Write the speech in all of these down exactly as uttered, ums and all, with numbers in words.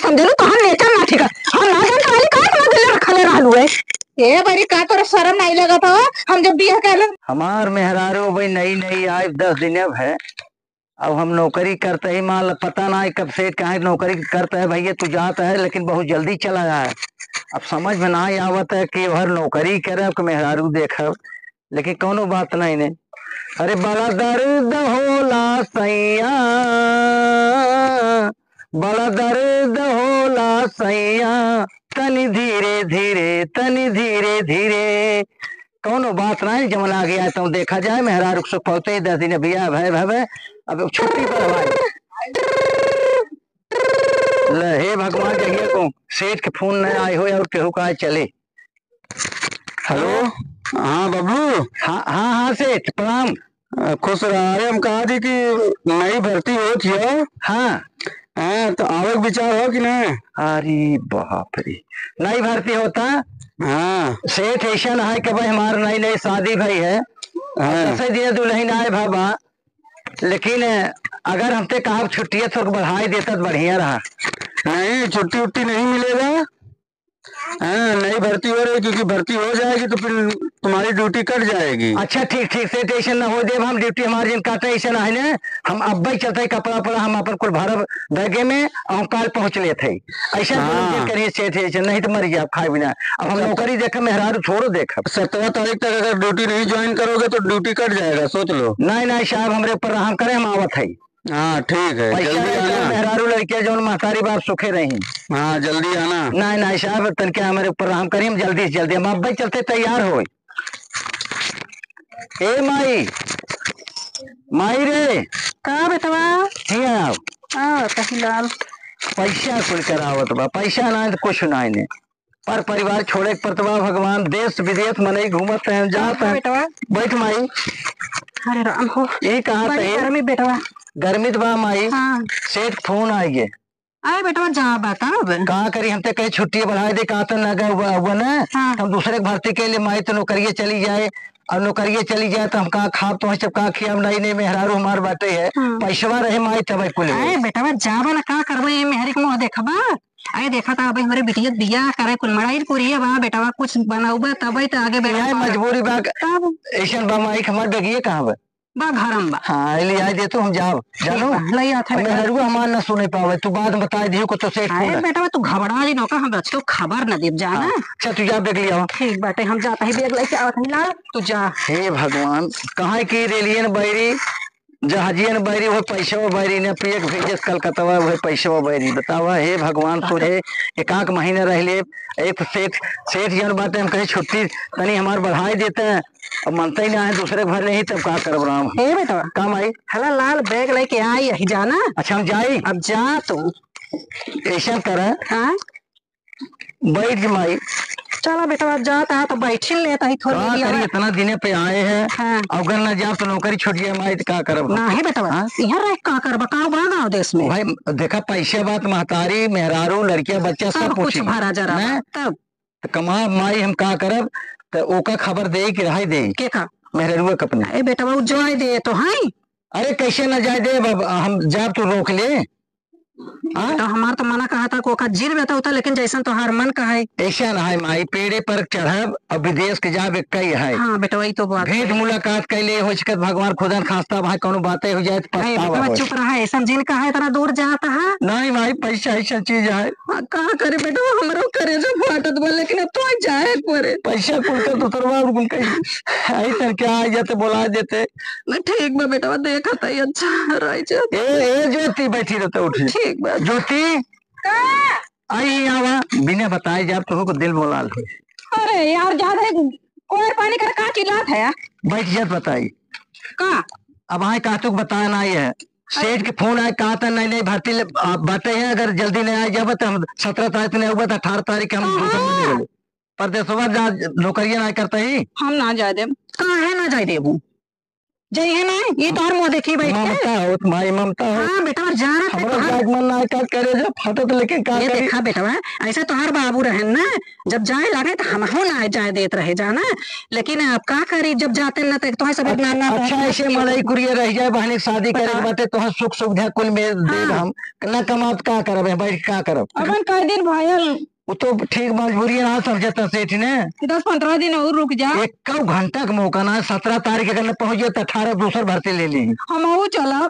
समझलू, तो हम नेता ना ठीक है। हम ना जानत रहली का इतना दिन रखले रहलू है। ए बरी, का तोरा शरम नाई लगत हो? हम जब बियाह कर ले हमार मेहरारू भाई नई नई आई, दस दिन अब है। अब हम नौकरी करते ही, मान ला, पता ना है कब से कहाँ नौकरी करता है भैया, तू जाता है, लेकिन बहुत जल्दी चला आया है। अब समझ में ना आवत है कि हर नौकरी करे, अब मेहरारू देखब, लेकिन कौनो बात नहीं ने। अरे बड़ा दर्द होला सैया, बड़ा दर्द होला सैया, तनी धीरे धीरे, तनी धीरे धीरे। कौनो बात नहीं, जमन आ गया तो देखा जाए, मेहरारू के सुख पहुँचे, दस दिन बियाह भय भय, अब छुट्टी पर हमारी। ले, हे भगवान, जहिया को सेठ के फोन नहीं आए हो और केहू का चले। हेलो। हाँ बबलू। हाँ, हाँ, हाँ सेठ, प्रणाम। अ, खुश रहा। अरे हम कहा थी कि नई भर्ती होत हियो। हाँ। हाँ, तो आवे के विचार हो कि नहीं? अरे बाप रे, नई भर्ती होता। हाँ। सेठ ऐसा ना है कि भाई हमार नई नई शादी भई है। हाँ। दसे दिन दुल्हन आए बाबा, लेकिन अगर हमते कहा छुट्टिया थोड़ा बढ़ाई देता तो बढ़िया रहा। नहीं, छुट्टी उट्टी नहीं मिलेगा। हाँ, नई भर्ती हो रही, क्योंकि भर्ती हो जाएगी तो फिर तुम्हारी ड्यूटी कट जाएगी। अच्छा, ठीक, ठीक, सेठ, ऐसे ना हो देब, हम ड्यूटी हमारे जिन काटे, ऐसे ना है ने, हम अब्बे चलते ही कपड़ा पड़ा हम अपन कुल भरब बैगे में और काल पहुँच लेत है। ऐसे हाँ। करिए सेठ, ऐसे नहीं तो मर जाब खाए बिना। अब हम नौकरी देखब, मेहरारू थोड़ो देखब। सत्रह तारीख तक अगर ड्यूटी नहीं ज्वाइन करोगे तो ड्यूटी कट जाएगा, सोच लो। नहीं, नहीं साहब, हमरे ऊपर रहम करे, हम आवत है। हाँ, ठीक है, पैसा जल्दी रहे तो आना। मेहरारू लड़के जौन महतारी बाप सुखे रही। हाँ, जल्दी आना। नहीं, नहीं साहब, तनके हमरे ऊपर रहम करी, हम जल्दी से जल्दी, हम अब्बे चलते तैयार होई। ए माई, माई रे। का बेटवा? हियाँ आओ। हाँ, कही लाल। पैसा कुल करावत बा, पैसा ना है तो कुछ ना है ने। पर परिवार छोड़े के परत बा भगवान, देश विदेश मनई घूमत हैं, जात हाँ, हैं। बेटवा। बैठ माई। अरे राम हो। ये कहा बड़ी थे? गर्मी बेटवा। गर्मी तो बा माई। हाँ। सेठ फोन आ गए। अरे बेटवा, जा बा तब। का करी, हम ते कहे छुट्टी बढ़ाए दे, कहा तो ना गए हुआ, हुआ ना। हाँ। हम दूसरे के भर्ती के लिए माई तो नौकरिये चली जाए, और नौकरिये चली जाए तो हम कहाँ खाब, तो हम सब कहाँ खियाब, नहीं, नहीं, मेहरारू हमार बाटे है। हाँ। पैसवा रहे माई तब कुल। अरे बेटवा, जा बा ना, का करबो, ये मेहरी के मुँह देखबा? अरे देखा था, अबे हमरे बिटिया के बियाह करे, कुल मड़ाई पुरिया बा, बेटवा कुछ बनौबा तबे तो आगे बढ़ा यही पाबा। मजबूरी बा। तब? ऐसन बा माई के हमार बेगिए कहाँ बा? बा घरम बा। हाँ, ले आई दे तू, हम जाब, ठीक जानो? बा, ले आते हम बेटा। मेहरुआ हमार ना सुने पावे, तू बाद में बताई दियो को तो सेठ अरे फोन है। बेटवा, तू घबरा जी नौका, हम बच्चों खबर न देब जाना। हाँ, अच्छा तू जा बेग ले आओ। ठीक बाटे, हम जाता ही बेग लेके आवत हई लाल, तू जा। हे भगवान, कहाँ की रेलियन बैरी, जहाजियन बैरी, वह पैसवा बैरी ने पिए के भेजस कलकत्तवा, वह पैसवा बैरी। बतावा, हे भगवान, सोचे एकाक महीना रह ले, एक सेठ, सेठ जन बाटे, हम कहे छुट्टी तनी हमार बढ़ाई देते हैं, अब मनते ही ना है, दूसरे के भर नहीं, तब का करब राम? हे बेटवा। का माई? हला लाल बैग लेके आई यही जाना। अच्छा, हम जाई? अब जा तू। ऐसा करा। हाँ? बैठ माई। चला बेटवा, अब जाता है तो बैठी लेता ही थोड़ी का देर करी, आवा। इतना दिने पे आए हैं। हाँ। अगर ना जाब तो नौकरी छूट जाए माई, तो का करब? ना है बेटवा, हाँ? यहाँ रह का करबा, का बा गाँव देश में? भाई देखा, पैसे बात महतारी, मेहरारू, लड़किया, बच्चा सब सब कुछ पूछी। भरा जरा मैं? तब? तो कमा माई हम का करब, तो ओका खबर दे कि रहाई दे? के का? मेहरारू का अपने। ए बेटवा, उ जोय दे तो हैं। अरे कैसे ना जाए दे, अब हम जाब तो रोक ले। हाँ? तो हमार तो मना कहा था, कोका जिन बेटा होता, लेकिन जैसन तोहार मन कहे। ऐसा ना है माई, पेड़े पर चढ़ब और विदेश के जाब एक ही है। हाँ बेटा, वही तो बात भेंट है। मुलाकात कैले हो सकत, भगवान खुदा न खास्ता भाई कोनो बातें हो जाए तो अरे पछतावा बेटवा, होए। चुप रहा, ऐसा जिन कहा इतना दूर जाता है। नहीं माई, पैसा ऐसा चीज है। हाँ, का करे बेटवा, हमरो करेजा फाटत बा, लेकिन अब तो जाए के पड़े। पैसा कुल का तो तरवा और कुल का आई तर क्या आ जाते, बोला देते। ना ठीक बा बेटवा, देखा था ये अच्छा रह जा। ए, ए ज्योति, बैठी रहता, उठी। ठीक बा। ज्योति, का? आई आवा, बिना बताए जाब तो को दिल बोलाल हो। अरे यार, ज्यादा कोयर पानी कर का चिल्लात है? बैठ जात बताई। का? अब आए का तू बताया ना ये। सेठ के फोन आए, कहा था नहीं, नहीं भर्ती ले, आ, बातें हैं, अगर जल्दी नहीं आ जाबा तो हम सत्रह तारीख नहीं हुआ था, अठारह तारीख के हम कहाँ? दूसरे में निकले। परदेसवा जा, नौकरिया ना करते ही। हम ना जाए देब। काहे ना जाए देबू? जइहे ना, ये तोहर मुँह देखी बैठ के। ममता होत माई, ममता होत। हाँ, बेटवा, जा रहा था हमरो कहाँ? जाए के मन ना, का करे, जब फटत, लेकिन का ये करी? देखा बेटवा, ऐसे तोहर बाबू रहन ना, जब जाए लागे तो हमहू ना जाए देत रहे, जाना। लेकिन अब का करी, जब जाते ना तो तोहर सब अच्छा, ना, ना अच्छा, ऐसे मड़ई कुरिया रह जाए, बहनी के शादी करे के बताओ। बाटे, तोहर सुख सुविधा कुल में देब हाँ। हम। ना कमाब का करब, बैठ का करब? अबन कई दिन भयल। वो तो ठीक मजबूरी ना समझता सेठ ने। दस पन्द्रह दिन और रुक जा। एक घंटा का मौका ना, सत्रह तारीख अगर न पहुँच जाए तो अठारह दूसर भर्ती ले ली। हमहू चलब।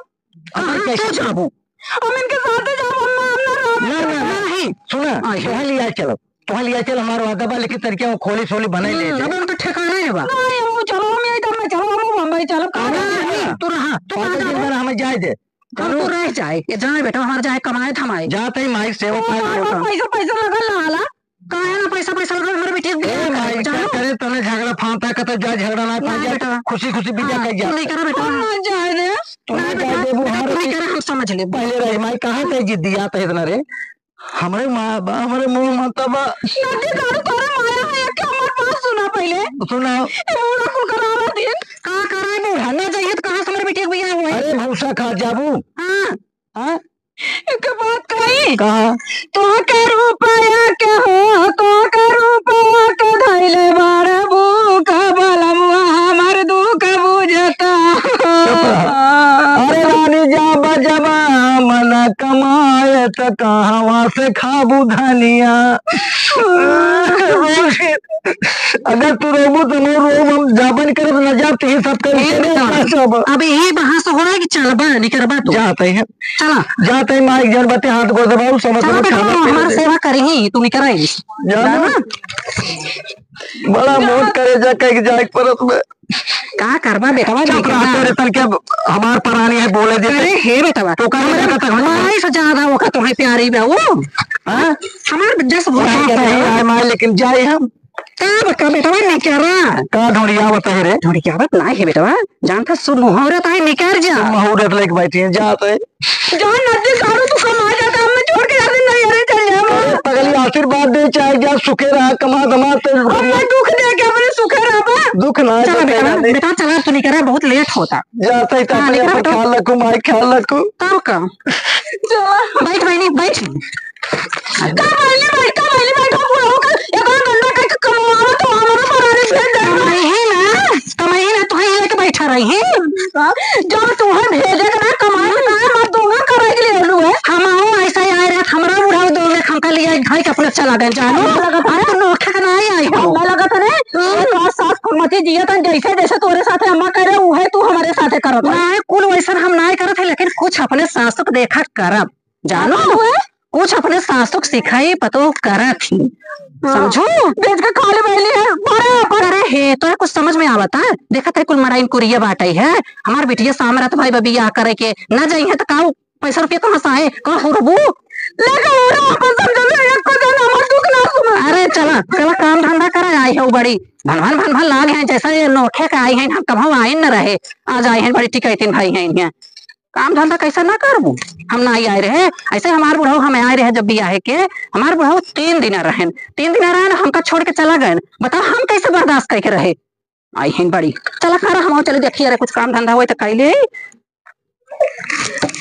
अब हाँ, कैसे? तू जाबू। हम इनके साथे जाब, हम ना, हम ना रहब। ना, ना, ना। नहीं। सुना, आए। तोहे लिया चलब, तोहे लिया चल, हमार वादा बा, लेकिन तनिके वो खोली सोली बनाई ले हम्म, दे। अब हम तो ठिकाना है बा। नहीं, हम चलो, हम यही काम में चलो, हम बम्बई चलो, कहाँ नहीं, जाना है? तू रहा, तू कहाँ पापा जी जाबू? द्वारा हमें जाए दे। हम तो रह जाए, ये जाए बेटा, हमार जाए कमाए धमाए। जात है माई सेवा ओ, पाए बाबा, बेटा। पैसा, पैसा लगल ना आला। काहे ना पैसा, पैसा लगल, हमारे बेटी के ए बियाह माई, करे, का जानो? करे तने झगड़ा फांता का तो जा झगड़ा ना ना फांता, बेटा। खुशी खुशी विदा हाँ, कर जा। तू नहीं करा बेटा। हम ना जाए दे। तू ना ना जाए बेटा, देबू, बेटा, हमारे तू नहीं की करे, हम समझ लेबू। पहले रही माई, कहाँ ते जिद्दियात है इतना रे? हमरे माँ बा, हमरे मुँह माता बा। नदी काढ़ू तोरे माया है कि हमार बात सुना पहले। सुना। ए बूढ़ा कुल करावा दिन। का कराए बूढ़ा? ना जाइए तो कहाँ से हमारे बेटी के बियाह हुआ है? अरे भूसा खा जाबू। हाँ। हाँ? एक बात कही? कहा? तोहके रुपया के हो, तोहके रुपया के धइले बाड़े भूख, बलमुआ हमर दुख बुझता। चुप रह। अरे रानी, जब जब मन कमाए त कहवा से खाबू धनिया? अगर तू रोबू तो हम रोब, हम जाबे न करब, न जाब, तो ये सब कर ए बेटा, सब। अब यही बहास हो रहा है कि चलबा, निकरबा तू। जात है। चला। जात है, माई जन बते हाथ गोड़ दबाऊ, समझ चला लो, बेटा, खाना पीना हमार दे। सेवा करी ही, तू निकर आई। जाना? जाना? बड़ा मोट करे जा, कह के जाए के परत में। का करबा बेटवा, चुप रहा, निकरबा। तेरे तन के हमार परानी है, बोले दे। अरे हे बेटवा, तो का हमरे बेटा तक हम माई से ज्यादा ओका तोहे प्यारी बा वो। हाँ? हमार जस वो वही बात कह रही है। है, माई, लेकिन जाए हम। का बका बेटवा, निकरा। का ढोड़ियावत है रे? ढोड़ियावत ना है बेटवा, जानता शुभ मुहूर्त है, निकर जा। शुभ मुहूर्त लेके बैठी है, जात है। जा नदी काढ़ू, तू कमा जाता, हमें छोड़ के जाते नहीं, अरे चल जा। अरे पगली, आशीर्वाद दे, चाहे जा सुखे रहा, कमा धमा ते। हमें दुख दे के अपने सुखे रहा बा। दुख ना चला दे बेटवा, जाने। बेटा चला, तू निकरा, बहुत लेट होता। जाता ही तो हाँ, अपने निकरा अपन बेटा। ख्याल रखू, माई ख्याल रखू। तब का? चला। बैठ बहनी, बैठ। का बहनी बैठ, का बहनी बैठ, हम बुढ़ऊ का एतना गंदा कह के कमावा तो हमारा परानी भेज दे। कमाई है ना, कमाई है ना, तोहे लेके बैठा रही है। जब तोहे भेजे के ना, कमाए के ना, हमार दोंगा करे के लिए आलू है। हम आओ ऐसा ही आए रहे, हमरा बुढ़ऊ दोंगे हमका लिए भाई के अपने चला गए, जानो। हमरा लगत है। हम तो नोखे के ना ही आई हो। हमरा लगत है रे, हम्म। ये तो सास फुरमती जिया तन जैसे, जैसे तोरे साथे अम्मा करे, उहे तू हमारे साथे करत है। ना, कुल वैसन हम ना करत है, लेकिन कुछ अपने सासुक देखा करब। जानो, हाँ, हुए? कुछ अपने सासुक सिखाई पतो करत ही। हाँ। समझो? बेच के खा ले बैली है, बड़ा, बड़ा। अरे हे, तोहे कुछ समझ में आवत है? देखत है कुल मड़ाइन कुरिया बाटई है। हमार बिटिया सामरथ भाई बबिया करे के ना जाई है तो का पैसा रुपया कहाँ से आए? का हो रबू? लेके उड़ा अपन समझो ना, एक को जन हमार दुख ना सुना। अरे चला, चला काम धंधा करे आई है बड़ी। भन भन भन भन लाग है, जैसा ये नोखे के आई है, हम कभो आइन न रहे। आज आई है बड़ी टिकैतिन भाई है इन्हें। काम धंधा कैसे ना करबू? हम ना आए रहे, ऐसे हमार बुढ़ऊ हमें आए रहे जब बियाहे के, हमार बुढ़ऊ तीन दिन रहन, तीन दिन रहन, हमका छोड़ के चला गए। बताओ हम कैसे बर्दाश्त करके रहे? आई हैं बड़ी, चला खारा हम चली देखिए रे, कुछ काम धंधा होए तो कैले।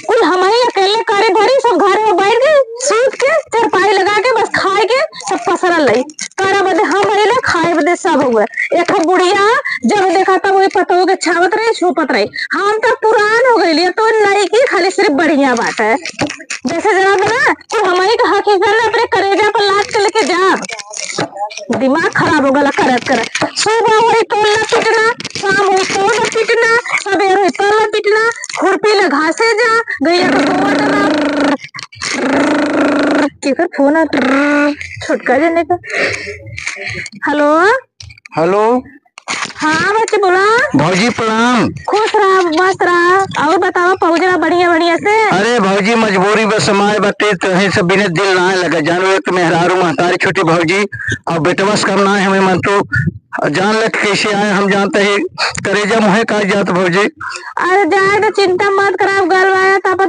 कुल हम ही अकेले करे धरी, सब घर में बैठ गई, सूत के, चारपाई लगा के, बस खाए के, सब पसरल रही। करे बदे हम अइले, खाए बदे सब हुए। एक बुढ़िया जब देखा तब वही पतोह के छावत रही, छुपत रही। हम तो पुरान हो गइली, तो नई की खाली सिर्फ बढ़िया बात है। जैसे जना बना, तो हमही के हकीकत में अपने करेजा पर लाद के लेके जा। दिमाग खराब हो गला करत करत। सुबह होई तो ला पिटना, शाम होई तो ला पिटना, सबेर होई तो ला पिटना, खुरपी ले घासे जा, गैया के गोबर डला। केकर फोन आ? छोटका जने का। हेलो। हेलो। हाँ बच्चे बोला। भौजी प्रणाम। खुश रहा, मस्त रहा। और बतावा पहुँच रहा बढ़िया बढ़िया से। अरे भौजी मजबूरी बस समाए बते तोहे सब बिना दिल ना लगे जानो एक मेहरारू महतारी छोटी भौजी और बेटवा से कम ना है हमें मन तो और जान ले कैसे आए, हम जानते ही करेजा मुँहे का जात भौजी। अरे जाए तो चिंता मत करा, गलवाया तो अपन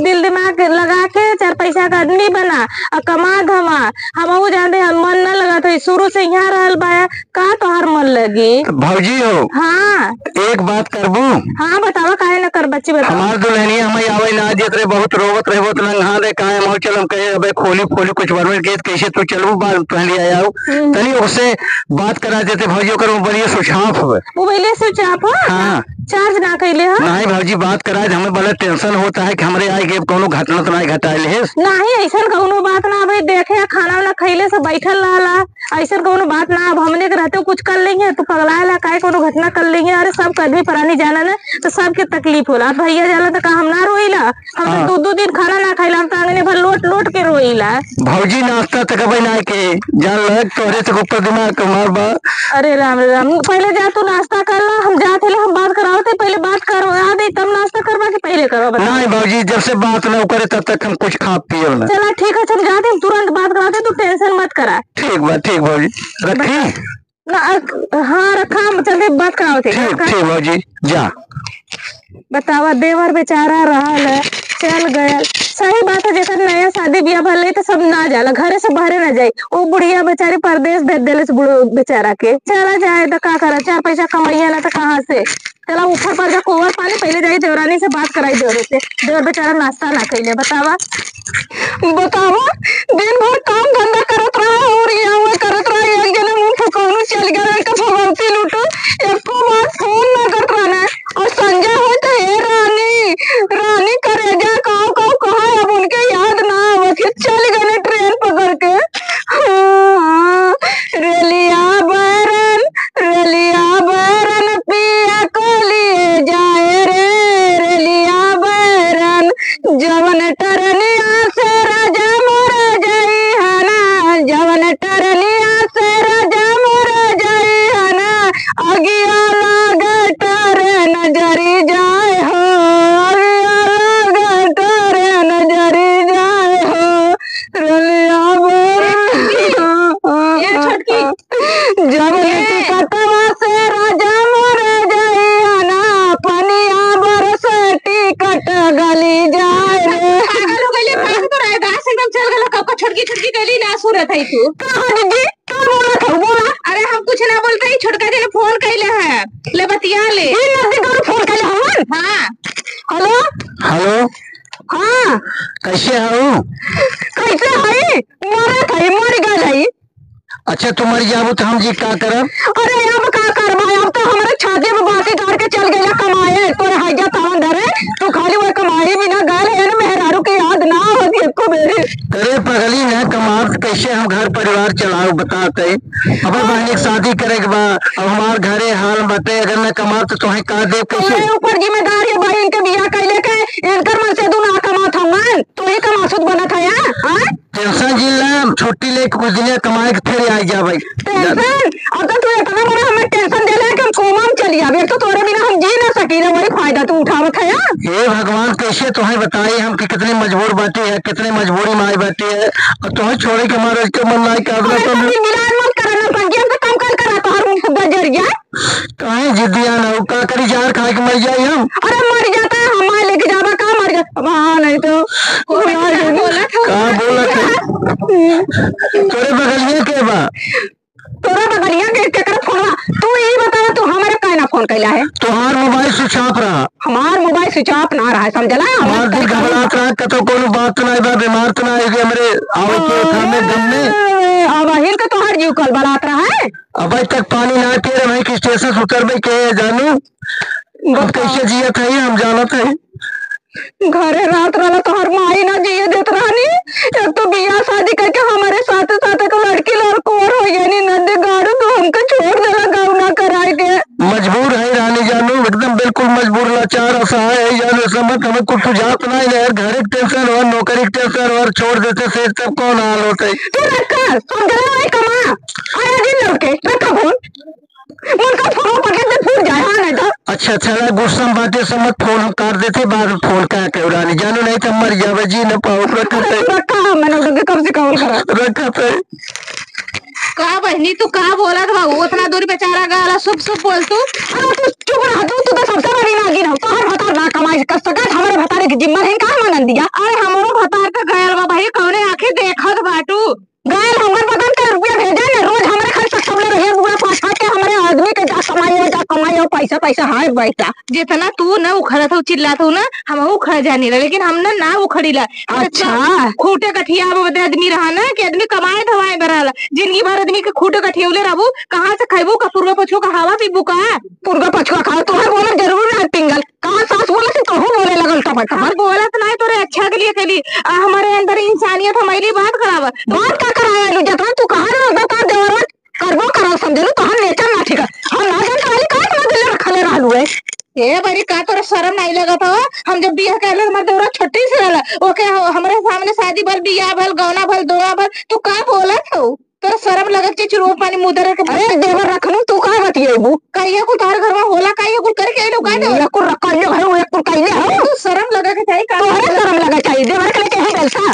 दिल दिमाग लगा के चार पैसा का आदमी बना और कमा धमा। हमहू जानते, हम मन न लगा तो शुरू से यहाँ रहल बाया, का तोहार मन लगी? भौजी हो। हाँ। एक बात करबू? हाँ, बतावा, काहे न कर बच्ची, बतावा। हमार दुल्हनिया हमें आवे ना देत रहे, बहुत रोवत रहे, बहुत नंगा दे, काहे हम चल, हम कहे, "अबे खोली, खोली, कुछ बरवे के, कैसे तू चलबू, बाल पहन लिया आओ।" हम्म। तनी उससे बात करा देते भौजी, ओकर मोबाइल switch off हवे। मोबाइल switch off हो? हाँ। Charge ना कैले हो? नहीं भौजी, बात करा दे, हमें बड़ा tension होता है कि हमरे आए के कोनो घटना तो नहीं घटाए ले। नहीं, ऐसा कौनो बात ना भाई, देखे खाना वाना खैले से बैठल रहला। ऐसन कौनो बात ना, अब हमने के रहते कुछ कर लेंगे, तू पगलाए ला काहे, कौनो घटना कर लेंगे। अरे, सब आदमी प्राणी जाना ना, तो सबके तकलीफ होला। अब भैया जाला तो का हम ना रोईला? हम तो हाँ। दो दो दिन खाना ना खाइला, हम तो आंगने भर लोट लोट के रोईला। भौजी नाश्ता तक अबे ना के, जान लग तोहरे से ऊपर दिमाग कमार बा। अरे राम रे राम, पहले जा तू नाश्ता कर ला, हम जात हले, हम बात करावते, पहले बात करवा दे, तब नाश्ता करवा के पहले करवा, बता। नहीं भौजी, जब से बात ना करे तब तक हम कुछ खा पिए ना। चला ठीक है, हम जाते, हम तुरंत बात कराते, तू tension मत करा। ठीक बा, ठीक भौजी, रखी? ना, अ, हाँ, रखा, हम चलते बात कराओ थे। ठीक, रखा। ठीक भौजी, जा। बतावा, देवर बेचारा रहल है, चल गयल। सही बात है, जेकर नया शादी बियाह भले तो सब ना जाला, घरे से बाहरे ना जाई। वो बुढ़िया बेचारी परदेश भेज देले से बुढ़ो बेचारा के। चला जाए तो का करा, चार पैसा कमाइया ना तो कहाँ से? चला ऊपर पर जा कोवर पानी, पहले जाई देवरानी से बात कराई देवरे से। देवर बेचारा नाश्ता ना कैले, बतावा। बतावा, दिन भर काम धंधा करत रहा और यहाँ वहाँ करत रहा, एक जने मुंह फुकौनू चल गया, एक भगवती लूटो, एको बार फोन ना करत रहना। और संझा हो तो, "हे रानी, रानी करेजा, काऊ काऊ कहा, अब उनके याद ना आवत है, चल गए ट्रेन पकड़ के।" हाँ, रेलिया बैरन, रेलिया बैरन पिया को लिए जाए रे, रेलिया बैरन। जवन टरनिया से राजा मोरा जाई हना, जवन टरनिया से राजा मोरा जाई हना, अगिया लागे टरे नजरी जाए हो, अगिया लागे टरे नजरी जाए हो, रलिया बर। ए छोटकी, जब ए। टिकटवा से राजा मोर जाइया ना, पनिया बरस टिकट गली जाए रे। पागल हो गइले, पागल तो रहे, घास एकदम चल गलो, कब का छोटकी छोटकी गली ना सुरत है तू। का हो दीदी, का बोलत हऊ, बोला। अरे हम कुछ ना बोलते ही, छोटका जी ने फोन कैले है, ले बतिया ले। ई नदी का फोन कैले हवन? हाँ। हेलो। हेलो। हाँ। कैसे हऊ? कैसे हई? मरत हई, मर गइल हई। अच्छा, तू मर जाबू तो हम जी का करब? अरे, अब का करबा? अब तो हमरे छाती पे बांसी डार के चल गइला कमाए। तोरे हैजा तावन धरे, तू खाली वो कमाई बिना गइल है ना, मेहरारू के याद ना होत एको बेरी। अरे पगली, ना कमाब तो कैसे हम घर परिवार चलाऊ, बता तई? अब बहिनी के शादी करे के बा, अब हमार घरे हाल बते, अगर ना कमाब तो तोहे का देब कैसे? तोरे ऊपर जिम्मेदारी है बहिन के बियाह कैले के, इनकर मन से दू ना कमात हवन, तू ही कमासुत बनत है, हाँ? हाँ? Tension जिन ला, हम छुट्टी लेके कुछ दिन कमाए के फिर आ जाबे। Tension? अब तो तू इतना बड़ा हमें tension देले है कि हम coma में चली जाबे। एक तो तोरे बिना हम जी ना सकीले, वही फायदा तू उठावत है यार। हे भगवान, कैसे तोहे बताई हम कि कितने मजबूर बाटी है, कितने मजबूरी में आई बाटी है, और तोहे छोड़े के हमारा के मन नहीं करत अरे तो कभी मिलान मत करा ना, संगी हमसे कम कर करा तो हर बजरिया। काहे जिद्दिया ना हो, का करी, जहर खाए के मर जाई हम? अरे मर जाता है, हमारे लेके जाबा का मर जा-, अब हाँ नहीं तो बोला था। का बोला था? तोरे बगलिया के बा? तोरा बगलिया के केकर फोनवा? तू ई बतावा, तू हमरे काहे ना फोन कैला है? तोहार mobile switch off रहा। हमार mobile switch off ना रहा है, समझला? हमार दिल घबरात रहा, कतो कोनो बात तो नहीं बा, बीमार तो नहीं है कि हमरे आवे के थामे गम में। अब अहिर के तोहार जीव कलबलात रहा है। अबे तक पानी ना पिए रहे भाई, कि स्टेशन से उतरबे के जानू। हम बताओ। कैसे जियत है, हम जानत है। घरे रात रहला तो हर माई ना जिए देत रहनी। एक तो बियाह शादी करके हमारे साथे साथे तो लड़की लड़कोर हो गई नी, नंदे गाड़ू तो हमके छोड़ देला गाँव ना कराए के। मजबूर है रानी जानू, एकदम बिल्कुल मजबूर, लाचार, असहाय है जानू, समझ हमें कुछ सुझाव तो नहीं है। घर एक tension और नौकरी एक tension और छोड़ देते से तब कौन हाल होते। तू रख कर, हम गला नहीं कमा। आया दिन लौट के, रखा फोन। उनका फोन पकड़ के फूट जाए, हाँ, नहीं तो। अच्छा, अच्छा, अगर गुस्सा में बातें समझ, फोन हम काट देते, बाद में फोन का के उड़ानी। जानो नहीं तो मर जावे, जी न पाओ, रखते। रखा, मैंने उनके कब से कॉल करा। रखते। का बहिनी, तू का बोलत बा? उतना दूर बेचारा गला सुप सुप बोल तू। अरे तू चुप रह, तू, तू तो सबसे बड़ी नागिन हो। तोहर भतार ना कमाई कर सकत, हमरे भतारे के जिम्मा है, का मानन दिया? अरे हमरो भतार का गयल बा भाई, कौने आँखें देखत बाटू? गयल हमर बगन के रुपया भेजे ने, रोज हमरे खाली सब, सब लोग रहे, बुरा पाछा के हमरे आदमी के जा कमाई हो, जा कमाई हो, पैसा, पैसा, हाय पैसा। जितना तू ना उखड़त हो, चिल्लात हो ना, हम उखड़ जानी रहे, लेकिन हम ना, ना उखड़ीला। अच्छा। खूंटे कठिया बदे आदमी रहा ना, कि आदमी कमाए धमाए में रहला। जिंदगी भर आदमी के खूंटे कठियौले रहबू, कहाँ से खैबू का? पुरवा पछुआ का हवा पीबू का? पुरवा पछुआ खाओ, तोहर बोलल जरूर ना पिंगल। कहाँ सास बोले से तोहू बोले लगल टपर टपर। हम बोलत नहीं, तोरे अच्छा के लिए कैली। आ, हमारे अंदर इंसानियत, हमारे लिए बात खराब है। बात का करावे लू? जतना तू कहा ना, उतना तोहर देवर में करबो करल, समझलू? तोहर नेचर ना ठीक है। हम ना जानत रहली, काहे इतना दिल रखले रहलू है? ए बरी, का तोरा शरम नहीं लगत हो? हम जब बियाह कैले, हमार देवरा छोटी से रहला, ओके हो, हमरे सामने शादी भल, बियाह भल, गौना भल, दोना भल, तू का बोलत हो? तोरा शरम लगत के चुरुआ पानी मुदर के अरे देवर रखनू, तू का बतियेबू? का ये कुल तोहर घर में होला? का ये कुल करके आइलो? का देवर? ये कुल रखले हो, ये कुल कइले हो। तू शरम लगे के चाही का? तोहरे शरम लगे चाही, देवर के लेके हम बेलसा,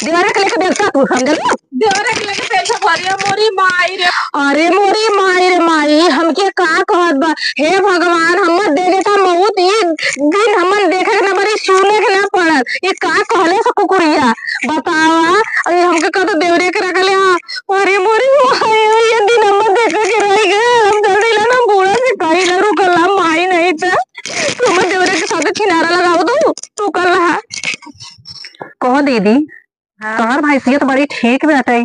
देवर के लेके बेलसा तू, समझलू? देवर के लेके बेलसा भरिया मोरी माई रे। अरे मोरी माई रे माई, हमके का कहत बा? हे भगवान, हमर दे देता मौत, ई दिन हमन देखे के ना पड़ी, सुने के ना पड़ल। ई का कहले से कुकुरिया? बतावा, अरे हमके कह तो देवरे के रखले हा। अरे मोरी माई, ये दिन हम देखे के रह गए। हम जल्दी ला ना बूढ़ा से कहीं ना रुकल ला, माई नहीं त हमर देवरे के साथ छिनारा लगाओ तू, रुकल रहा। कहो दीदी, हाँ। तोहर भैंसिया तो बड़ी ठीक बाटे।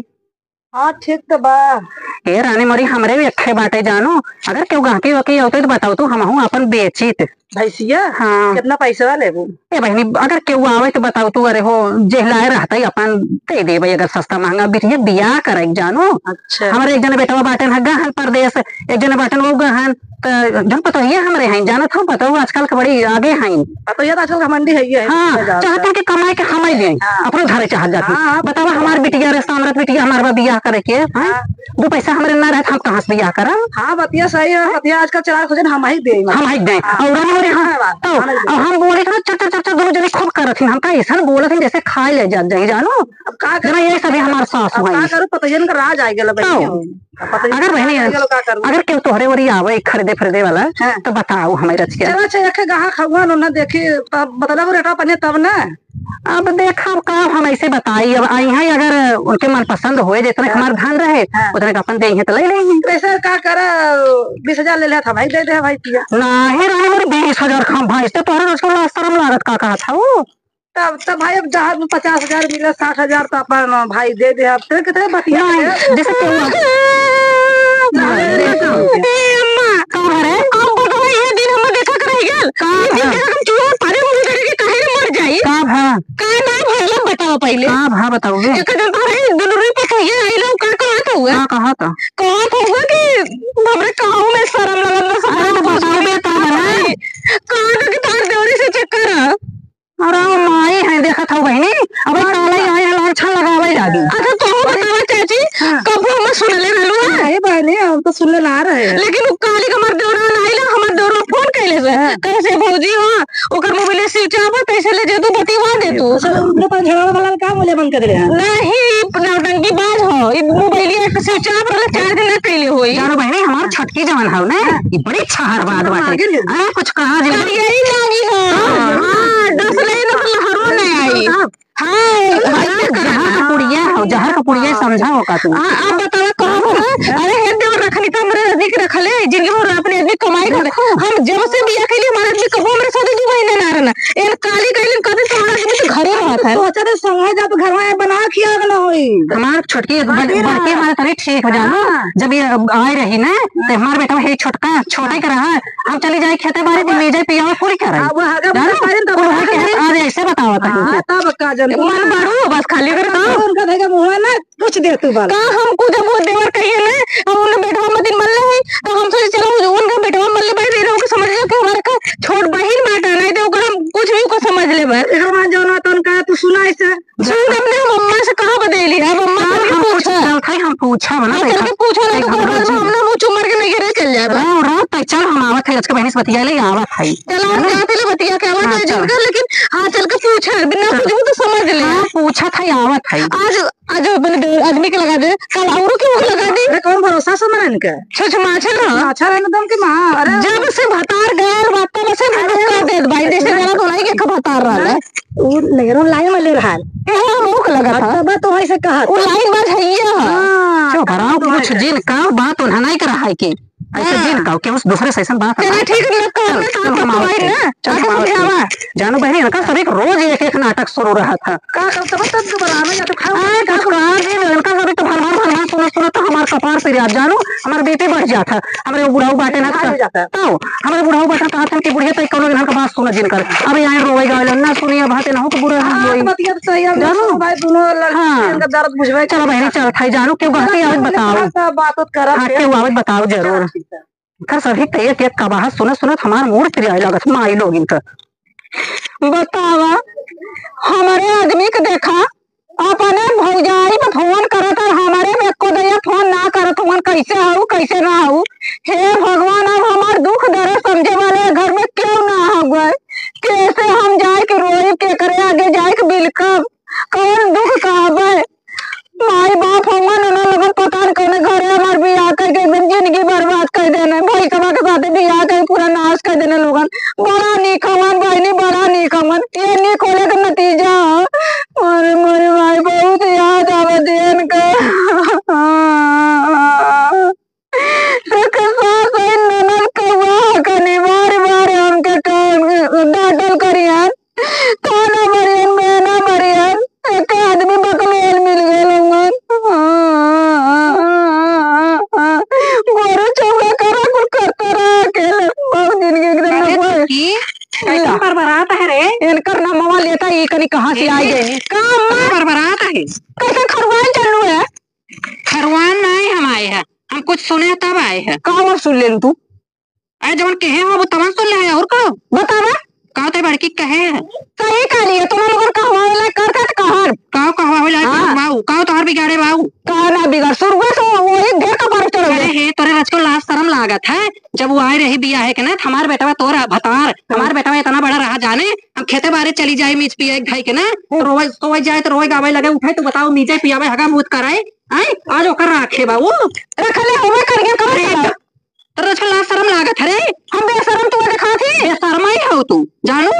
हाँ, ठीक तो बा। ए रानी मोरी, हमरे भी अखे बाटे जानो, अगर केहू गाहकी वाकी आवते तो बताओ तू, हमहू अपन बेचित। भैंसिया? हाँ। कितना पैसा लेबू? ए बहिनी, अगर केहू आवे तो बताओ तू, अरे हो, जेहलाए रहता ही अपन दे देबे, अगर सस्ता महंगा बिटिया बियाह करे जानो। अच्छा। हमारे एक जने बेटवा बाटे न गहन परदेश, एक जने बाटे न वो गहन, त जन पतोहिया हमरे हैं, जानत हो, पतोहू आजकल के बड़ी आगे हैं। पतोहिया तो आजकल घमंडी है, ये है, हाँ, चाहत हैं कि कमाई के हम ही दें, हाँ। अपने घरे चाहत जाती। हाँ, हाँ। बतावा, हमार बिटिया रे, सामरत बिटिया हमार बा बियाह करे के, हाँ? हाँ। दो पैसा हमरे ना रहत, हम कहाँ से बियाह करब? हाँ, बतिया सही है, बतिया आजकल चला खोजन हम ही दें। हम ही दें। हाँ। और हम, और हाँ, हाँ, तो, हम ही दें। और हम बोले कि ना, चर, चर, चर, चर, दोनों जने खूब करत हैं, हमका ऐसा बोलत हैं, जैसे खाए ले जात जाई, जानो? अब का करूँ? ये सभी हमार सास अब का माई। करूँ, पतोहियन का राज आ गया तो। बहिनी। अब पतोहियन अगर का बहिनी, राज आ गया, का करूँ? अगर केहू तोहरे ओरी आवे खरीदे खरीदे वाला, हाँ। तो बताओ हमें रच के। चलो, अच्छा, एक गाहक हुआ ना, ना देखी, तब बतला को रेटवा पने तब ना। अब देखब का हम ऐसे बताई, अब आई हैं, अगर उनके मनपसंद होए, जितने हाँ। हमार धन रहे, हाँ। उतने का अपन देइहें तो ले लेइहें। वैसे का करा, बीस हजार ले लेत, हम ही दे दे भाई पिया। नाही रानी, मोर बीस हजार खा भाई, तो तोहरे रोज को लाज शरम लागत का कहत हऊ? तब, तब भाई, अब जहाँ में पचास हजार मिले, साठ हजार तो अपन भाई दे दे, अब तेरे कितने बतिया नहीं, है? जैसे कि हुआ। ए अम्मा, का भा रे? हम बतवा, ये दिन हम देखा के रह गेल। का ये दिन भा? देखा हम चूहा पानी मुंह करके काहे न मर जाई? का भा? का ना भला बताओ पहिले। का भा बताओ बे? एक दिन तो रे दुलुरी पतोहिया आइल, का कहत हुआ? का कहत? कहत हुआ कि हमरे काहू में शरम लगत बा, अरे तो बताओ बे, का भा? कहत कि तार देवरी से चक्कर है। अरे माई है, देखत हौ बहिनी, अबे अच्छा। काला ही आए हैं, लाछन लगावे लागी। अच्छा, तो हम अरे बतावा चाची, हाँ। कबो हम सुनले रहलू है? नहीं बहिनी, हम तो सुनले ना रहे हैं। लेकिन उ काली के हमार देवरा आइल, हमार देवरा फोन कैले से, हाँ। कैसे भौजी हो, ओकर मोबाइल switch off है, कैसे ले जे तू बतिवा दे तू। अच्छा, उनके पास झगड़ा वाला का बोले बंद कर दे हैं? नहीं, नौटंकी बाज हो, ई मोबाइल एक switch off रहल, charge ना कैले होई। जानो बहिनी, हमार छोटकी जवन हौ ना, हाँ। ई बड़ी छहर बात हाँ, बाटे। आगे ले। अरे कुछ कहा जी। करियई लागी हो। हाँ। हाँ, डसले न लहरो न आई। हाँ। हाँ, जहर का पुड़िया हो, जहर का पुड़िया हाँ। समझा हो का तू? हाँ, अब बतावा कहाँ हो? अरे हे देवर रखनी तो हमरे आदमी के रखले, जिंदगी भर अपने आदमी कमाई कर। हम जब से बियाह कैली हमारे आदमी कबो हमरे साथ दू महीने ना रहना। एन काली कैली कभी तो हमारे आदमी तो घरे रहत है। सोचा रे संगे जा तो घर में बना खिया के ना होई। हमार छोटकी एक बड़-, बड़की हमारे तनी ठीक हो जानो। हाँ। जब ये आए रही ना, तो हमार बेटा हे छोटका, छोटा ही रहा। हम चली जाए खेते बाड़ी, अब ले जाए पियावे, कुल करे। अब आगे जानो? मुझे सारे तब कुल आगे करे। आज ऐसे बतावा था हाँ, तुमको। तब का जन मन बाड़ू, बस खाली कर दो। उनका देखे मुंह ना कुछ दे तू बाल। का हमको जब वो देवर कहिए ना, हम उन्हें बेटवा मत दिन मल रहे, तो हम सोचे चलो उनका बेटवा मल ले भाई, रे, ओके समझ लो कि हमारे का छोट बहिन बाटा नहीं, तो ओकर हम कुछ भी को समझ ले बस। एक बार जो ना तो उनका तू सुना ऐसे। सुन, अपने मम्मा से कहाँ बदली है? मम्मा हाँ, से हम पूछा। पूछ-, चल, भाई, हम पूछा, है ना, हाँ, चल देखा। के पूछा, ना देख, तो हम घर में पूछा। हम ना मुँह चुमर के नहीं गिरे चल जाए, बस। हाँ, रात तक चल, हम आवत है, आज के बहनी से बतिया ले, आवत है। चल, हम है ना? जाते ले बतिया के आवत हाँ, है, चल। जिनका, लेकिन हाँ, चल के पूछा, बिना चल। पूछू तो समझ ले। हाँ, पूछ। पूछत है, आवत है। आज, आज अपने दे-, आदमी के लगा दे, कल औरों के लगा दी। अरे कौन भरोसा से मरन के? छछ माछा ना। माछा रहने दम के माँ, अरे। जब से भतार गैर बात तब से अरे। कर देत भाई, जैसे मेरा तो नहीं के भतार रहल है। उ नेहरू लाइन में ले रहल। ए, हाँ, मुख लगा था। तब तो ऐसे कहा उ था। लाइन बस है ये। हाँ, चुप रहो, तब तो कुछ ऐसे। जिन का बात उन्हें नहीं करा है कि ऐसे हाँ। जिन का, क्या उस दूसरे से ऐसन बात चला है? ठीक है, लग का चल, अपने साथ चल, हम तो आवत भाई हैं। ना, चल, आके हम आवत हैं। समझावा। जानू बहनी, इनका सब एक रोज एक एक नाटक शुरू रहा था। का, का, तब, तब दोबारा में या तो खाओ, हाँ, का कुछ कहा जी, इनका सब एक तो भर, भर, भर, भर, सुनो, सुनो, तो हमार कपार से याद जानू, हमार बीपी बढ़ जाता, हमारे बुढ़ऊ बाटे ना, हमार हो जाता। तो हमारे बुढ़ऊ बाटे कहत हन कि बुढ़िया तई कौनो इनका बात सुना जिन कर। अब यहाँ रोवे गावे ना सुनी, अब हाथे ना हो तो बुरा हम हाँ, होई। तो बतिया तो सही है, जानू? सुनो भाई, दोनों लग-, हाँ। इनका दर्द बुझवे चलो के बहनी, चल थाई जानू, क्यों कहती है, अब बताओ। सब बात उत करब हाँ, के। क्यों आवत बताओ जरूर। हाँ, ठीक है। कर सभी तैयार के कबाहत सुनत सुनत हमार मूड फिर आए लागत माई लोगिन का। बतावा, हमरे आदमी के देखा, अपने भौजाई पे फोन करत और हमरे में एको दइया फोन ना करत हुवन, कैसे हऊ, कैसे ना हऊ। हे भगवान, अब हमार दुख दर्द समझे वाले घर में क्यों ना हो गए? कैसे हम जाए के रोई, केकरे आगे जाए के बिलकब? कौन दुख कहबे? माई बाप हवन, उन्हें लोगन पता न कौने घरे हमार बियाह करके एकदम जिंदगी बर्बाद कर देने। भाई सबा के साथे बियाह करके पूरा नाश कर देने लोगन। बड़ा नीक हवन बहिनी, बड़ा नीक हवन। ये नीक होले के नतीजा ह। अरे मोरे माई, बहुत याद आवत है इनका। एक सास है ननद कौआ कनी बार बार हमके टोन डांटल करियन। ताना मरियन, मेना मरियन, एक आदमी बकलोल मिल गए लोगन। गोरू चौका करा कुल करता रहा अकेले। बहुत जिंदगी एकदम अरे नहुआ है। सखी, कैसन बरबरात है रे? इनकर नमवा लेता, ई कनी कहाँ से आई गई? का अम्मा? बरबरात है। कैसे खरुआन चलू है? खरुआन नहीं हम आए हैं, हम कुछ सुने तब आए हैं। का और सुन ले तू? अरे जवन कहे हो वो तवन सुन ले है, और का? बतावा। का ते बड़की कहे है? सही कह रही है, तुम लोगन कहवा वाला करता त कहन। का कहवा होला हाँ। बाऊ, का तोहर बिगाड़े बाऊ? का ना बिगाड़, शुरुए से वही ढेर का पार चढ़ अरे गए। हे, तोरे रचको लाज शरम लागत है, जब वो आए रही बियाह है के ना, हमार बेटवा तोरा भतार, हमार बेटवा इतना बड़ा रहा जाने, हम खेते बारे चली जाए मीच पिए खाई के ना, तो रोवे, सोवे जाए तो रोवे गावे लगे, उठे तो बताओ मीचे पियावे हगा मूत कराए, आए, आज ओकर राखे बा वो। रखले होवे करिए, कब अरे, चला? तो रोज का लाज शरम लागत है रे। हम बेशरम तू देखा थी? बेशरम ही हो तू, जानू?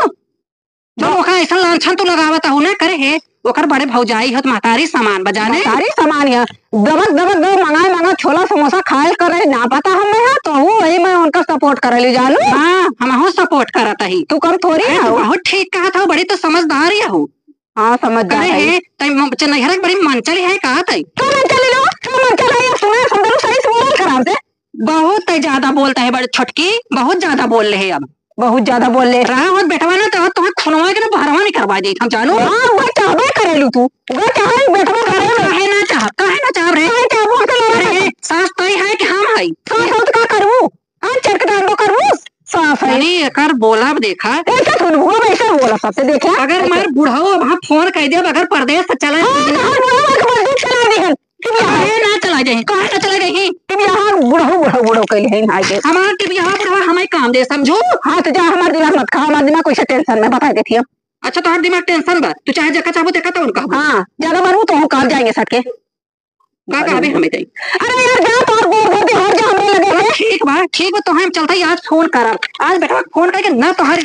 जब ओका ऐसा लांछन तू लगावत हो ना, करे हे, ओकर बड़े भौजाई होत महतारी समान बजाने। महतारी समान है। दबक, दबक, दबक, मंगाए, मंगा, छोला, समोसा खाए करे, ना पता हमें है, तो वो वही में उनका support करे ली जानू। हाँ, हम हो support करत ही। तू कम थोड़ी अरे, है तू हो। बहुत ठीक कहा था, बड़ी तो समझदार ही हो। हाँ, समझदार करे है। हे, तई म-, च-, नैहरा के बड़ी मनचली है, कहा तई? का मनचली लो? का मनचली है? सुने, समझ लो, सही से बोल खराब से। बहुत तई ज्यादा बोलता है बड़ी छोटकी, बहुत ज्यादा बोल रहे अब। बहुत ज्यादा बोल ले। रहा होत बेटवा ना तो तुम्हें खुनवा के ना बहरवा नहीं करवा देत हम जानू। हाँ, वो चाहबे करेलू तू। वो चाहे बेटवा करे ना। काहे ना चाह, काहे ना चाह रे? काहे चाहबो के लड़ा अरे, करे? सास तई है कि हम है? सास हो तो का करबू? हाँ, चरक डांडो करबू? सास है। यानी एकर बोलब देखा। ऐसे सुनबू, अब ऐसे बोला सबसे देखा। अगर ऐसे। मार बुढ़ऊ अब हम फोन कह देब, अगर परदेस से चले हाँ, तो हम बुढ़ऊ के बंदूक चला दी हम। तुम यहाँ काहे ना चला जाही? काहे ना चला जाही? तुम यहाँ बुढ़ऊ, बुढ़ऊ, बुढ़ऊ कहले हैं, आगे। हमार के यहाँ बुढ़वा हमें काम दे, समझू? हाँ, तो जा, हमार दिमाग मत खा, हमार दिमाग कैसे tension में, बता देती हूँ। अच्छा, तोहार दिमाग tension बा, तू चाहे जेका चाहबू, तेका तो उनका हो। हाँ, ज्यादा मानू तो हम कहाँ जाएंगे सके। का कहबे हमें तई? अरे यार, जा, तोहार गोड़ धर दे, हट जा, हमरे लगे हाँ, है। ठीक बा, ठीक बा, तो हम चलता ही आज फोन करब। आज बेटवा फोन करके ना तोहार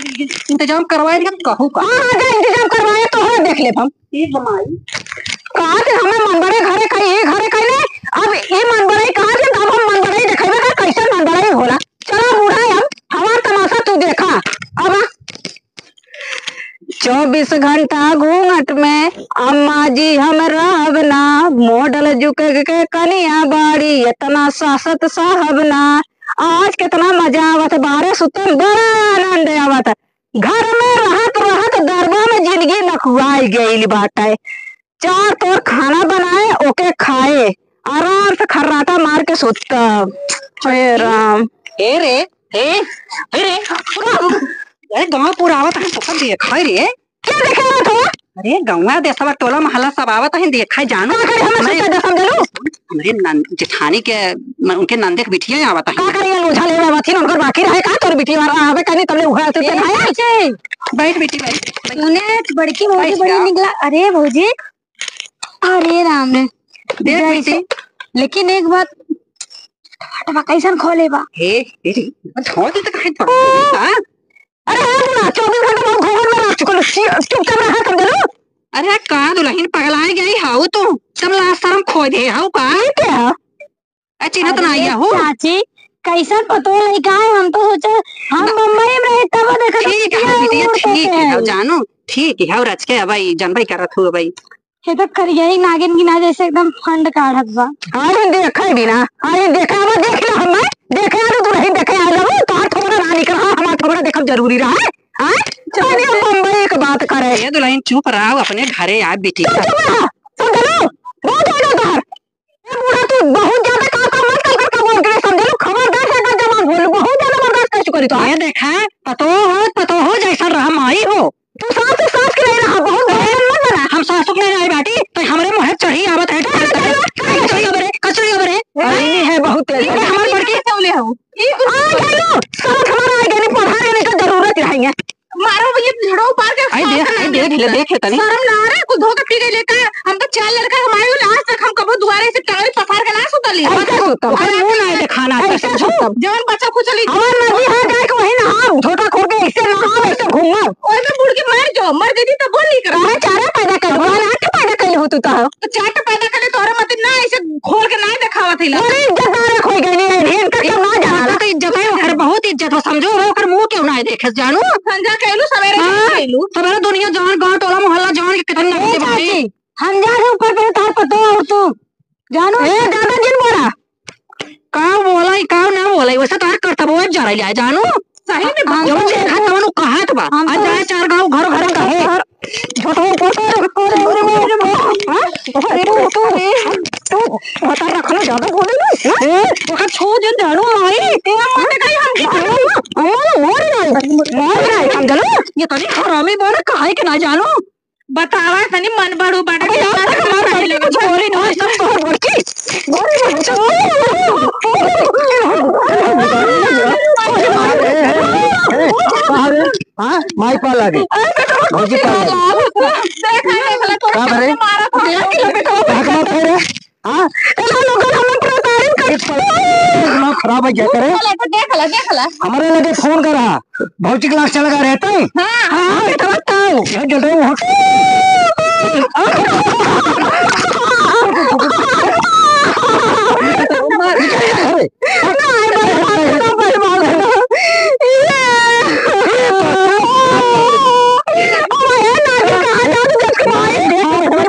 इंतजाम करवाए दिया, कहू का। हाँ, हाँ, जा, इंतजाम करवाए, तो है, देख ले हम। ए जमाई। कहा थे हमें मनबड़े घरे का, ये घरे का ने, अब ये मनबड़े कहा थे, तब हम मनबड़े देखेबे का, कैसे मनबड़े होला। चला बूढ़ा, अब हमार तमाशा तू देखा। अब चौबीस घंटा घूंघट में अम्मा जी हम रहब ना, model जुग के कनिया बाड़ी, इतना सासत साहब ना। आज कितना मजा आवत, बाहरे सुतम बड़ा आनंद आवत। घर में रहत रहत दरबा में जिंदगी नखुआई गइल बाटे। चार तोर खाना बनाए, ओके खाए, आराम से खर्राटा मार के सुतब। हे राम। हे रे, हे, हे रे, अरे गाँव पूरा आवत है, तो सब देखा रे। क्या देखे आवत हो? अरे गौवा देशवा टोला मोहल्ला सब आवत है, देखा जानू। का करे हमें मैं सब समझलू? हमरे नन-, जेठानी के, म-, उनके नंदे के बिटिया आवत है। का करे ये लोझा ले आवत है, उनकर बाकी रहे का तोर बिटिया आवे का नहीं, तबले उघार से ए, चढ़ाया। बैठ, बैठ बेटी, बैठ। तूने बड़की भौजी बैठ बड़ी जा। निकला। अरे भौजी, अरे राम रे। देख जैसे, बेटी। लेकिन एक बात, टमाटमा कैसन खोले बा? हे, हे, हे, धो दे तो कहीं धो। हाँ? अरे हाँ बुआ, चौबीस घंटा हम घूंघट में रह चुकल, चुपचाप रहा, समझ लो। अरे का दुल्हन पगलाए गई हाउ तू? सब लाज शरम खो दे हाउ का? ये क्या है? ए, चिन्हत अरे ना आइया हो। चाची, कैसन पतोह लइका है, हम तो सोचे, हम ना। बम्बई में रहे तब देखत ठीक है, बिटिया, ठीक है, जानू, ठीक है, रच के अबई, जानबई करत हूँ अबई। ये तो करिया ही नागिन की ना जैसे एकदम फंड काढ़त बा। अरे देखे भी ना, अरे देखे, अब देख लो हम, देखे, अरे तू नहीं देखे, आ जाओ, तोहार थोबड़ा ना निकल, हाँ, हमार थोबड़ा देखब जरूरी रहा है, हाँ? चलो, अरे बम्बई एक बात करे। ये दुल्हन चुप रहो, अपने घरे आ बेटी। तू चुप रहा, समझ लो, रोज हो जाता है। ए बूढ़ा, तू बहुत ज्यादा काम, काम मत कर, कर, कर बोल के समझ लो, खबरदार से अगर जबान बोल, बहुत ज्यादा बर्दाश्त कर चुकी तो। ये देखा, पतोह हो, पतोह हो, जैसा रहा माई हो। तू सास से सास के नहीं रहा, बहुत बड़ा मत बना। हम सासू के नहीं रहे बाटी, तो हमरे मुँह चढ़ी आवत है। कचरी अबरे, कचरी अबरे। अरे है बहुत तेज। ये हमारे बड़की चौले हो। आ गइलो, समझ हमारा आ गइल, पढ़ा लेने का जरूरत नहीं है। मारो भैया, झड़ो उपार के आई दे, आई देख ले, देख ले तनी। शर्म ना आ रहा है, कुल धो के पी गई लेकर। हम तो चार लड़का हमारे, आज तक हम कबो दुआरे से टंगरी पसार के ना सुतली। ऐसे सुतल। ओकर मुंह ना दिखाना, ऐसे सुतल। जवन बच्चा खुचली। हमार नदी है, जाए के वही नहाओ, झोटा खोल के ऐसे नहाओ, ऐसे घूमो। ओए में बुड़ के मर जाओ, मर गई तो बोल नहीं करो। मैं चारा पैदा कर, मैं आठ पैदा कर हो तू तो। तो चाट पैदा करे तोहरे मत ना ऐसे खोल के ना देखावत है ला। अरे इज्जतदार कोई गई नहीं है, इनका सब ना जाना। तो इज्जत है, ओकर बहुत इज्जत हो, समझो, ओकर मुंह क्यों ना देखे जानू? संझा कहलू, सवेरे हाँ, कहलू। सवेरे दुनिया जान, गांव टोला मोहल्ला जान के कितनी नौकरी बाटे। चाची, हम जा रहे ऊपर पे तार पतो और तू जानू। ए, ज्यादा जिन बोला। का बोलाई, का ना बोलाई, वैसे तार करतबो अब जा रही है जानू। सही में हम जवन देखा तवन उ कहत बा। हम आ तो जाए चार गाँव घर घर कहे। झूठो बोल रहे हो, अरे, अरे, अरे, अरे, हाँ? अरे, तू, तू, तू, बता रखना, ज्यादा बोले ना, हाँ? ए, ओकर छू जे जानू माई। ए, अम्मा, देखा, हम अम्मा, अम्मा, मोर नहीं, मोर नहीं, हम जानू। ये तनी हरामी बन, काहे के ना जानू? बतावा तनी मन बड़ू बाटे। अबे यार, तक हमार लड़की को छोरी ना, सब तोहर बड़की। अरे, हाँ, माई पा लागे। भौजी पा लागे। देख, देख, देख, का भरे? मारा था। देख, देख, देख। कहाँ के बात है रे? हाँ? ए, हम लोग हमें प्रताड़ित कर एक पल दिमाग खराब है, क्या करे? देख ला, देख ला, देख ला। हमारे लगे फोन करा, भौजी के लाग चला गया रहता है। हाँ, हाँ, बेटा, बताओ। यहाँ जल रहे हो।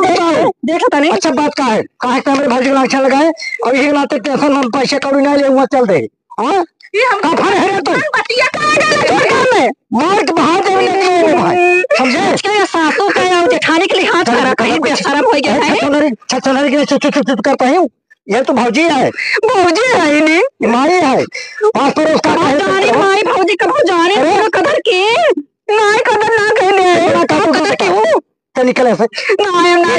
अरे, देखा था नहीं? अच्छा बात का है? काहे के हमरे भौजी के लाग चला गए? और ये नाते टेंशन हम पैसे कौड़ी ना ले, वहाँ चल दे। हाँ? ये हम का फल है रे तू? बतिया का है रे तू घर में? मार के बाहर जावे निकले रे भाई। समझे? इसके ये सासू का या जेठानी के लिए हाथ चल, करा, कहीं चल, बेशरम हो गया है। छछनरी, छछनरी के चुप, चुप, चुप, चुप करता हूँ। ये तो भौजी है। भौजी है ही नहीं। ये माई है। पास पड़ोस का बहुत है, जानी तो माई भौजी का बहुत जाने अरे। तेरा कदर की। माई कदर ना कहले। इतना काबू कदर कर। की हूँ। तो निकले से। ना, हम ना।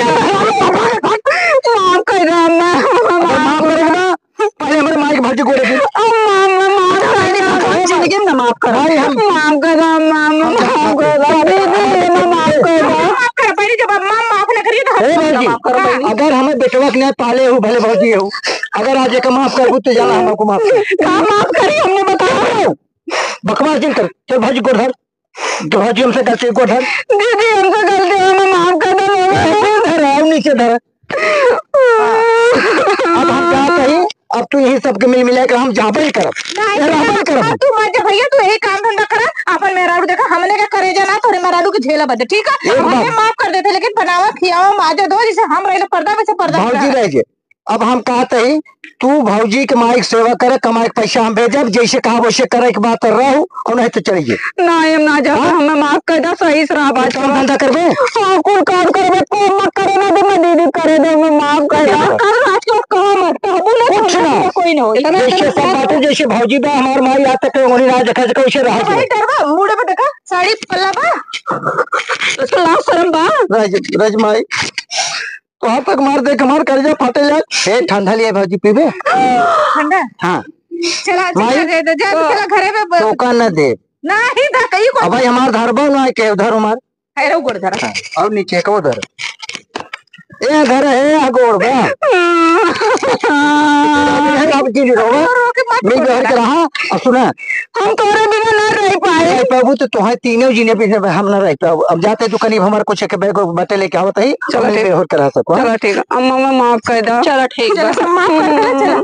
माफ कर दो, अम्मा। अगर माफ करेगा ना, पहले हमारे माई के भौजी गोड़े गिर। अम्मा, अम्मा, माफ कर दो, अम्मा, जिंदगी में ना माफ करो। भाई, हम माफ कर दो, अम्मा, अम्मा, हम माफ कर दो। अरे, दीदी, अम्मा, माफ कर दो। माफ कर, पहले जब अम्मा माफ ना करिए, तो हम ए, भौजी, माफ करो, बहनी। अगर हमें बेटवा के नहीं पाले हो, भले भौजी हो, अगर आज एक माफ कर, तो जाना हमको माफ कर। का माफ करी, हमने बताओ। बकवास जिन कर, चल भौजी गोड़ धर। तो भौजी हमसे गलती को धर। दीदी, हमसे गलती हो, हमें माफ कर दो, लोग। नीचे धर, आओ, नीचे धर। अब हम जात हई, अब तू यही सबके मिल मिला के हम जाबे ही करब। नहीं, ये रहबे ही करब। तू मत जा भैया, तू यही काम धंधा करा, अपन मेहरारू देखा, हमने का करेजा ना, तोरे मेहरारू के झेला बदे, ठीक है? एक बात। हमने माफ कर देते, लेकिन बनावा, खियावा, माजे दो, जैसे हम रहे पर्दा में से पर्दा में भौजी रहे। रह जे। अब हम कहत हई, तू भौजी के माई के सेवा करे, कमाए के पैसा हम भेजब, जैसे कहा वैसे करे के बात रहो, और नहीं तो चली जे। ना, हम ना जाब, हाँ? हमें माफ कर दो, सही से रहा बात कुल काम करो। धंधा करबे? हाँ, कुल काम करबे, तू मत करे ना, तो मैं दीदी करे दो, मैं माफ कर दो। देखो। कर आज के बाद कहा मत, कहबो ना कुछ कहबो ना। ना, कोई ना हो। इतना जैसे इतना सब बातें, जैसे भौजी बा, हमार माई आज तक उंगली ना देखा सके, वैसे रहा भाई, जे। डरवा, मुड़े पे देखा, साड़ी पल्ला बा। उसको लाज शर्म बा। रज, रज माई। तोहार तक मार दे, हमार करेजा फाटे जाए। ए, ठंडा लिया भौजी, पीबे? ठंडा? हाँ। चला, चला, माई, दे दे, जा, तो चला, घरे में ब-, टोका न दे। नहीं, दा, कहीं को अब भाई, हमार धरबो ना, के धर हमार। है, रहो, गोड़ धरा। हाँ, और नीचे को धर। ए घर है, आ गोड़ बा। अब की रो, रो के मत मिल बोला। घर के रहा। अब सुना, हम तोरे बिना ना रह पाए। रह पाबू तो तोहे तीनों जीने पीछे हम ना रह पाबू। अब जाते तू कनी हमार कुछ के बैग बटे लेके आवत ही, चलो हम ठीक। बेहोर करा सको, हाँ? चलो ठीक है, अम्मा मैं माफ कर दो। चलो ठीक है। चलो, सब माफ कर दो, चलो।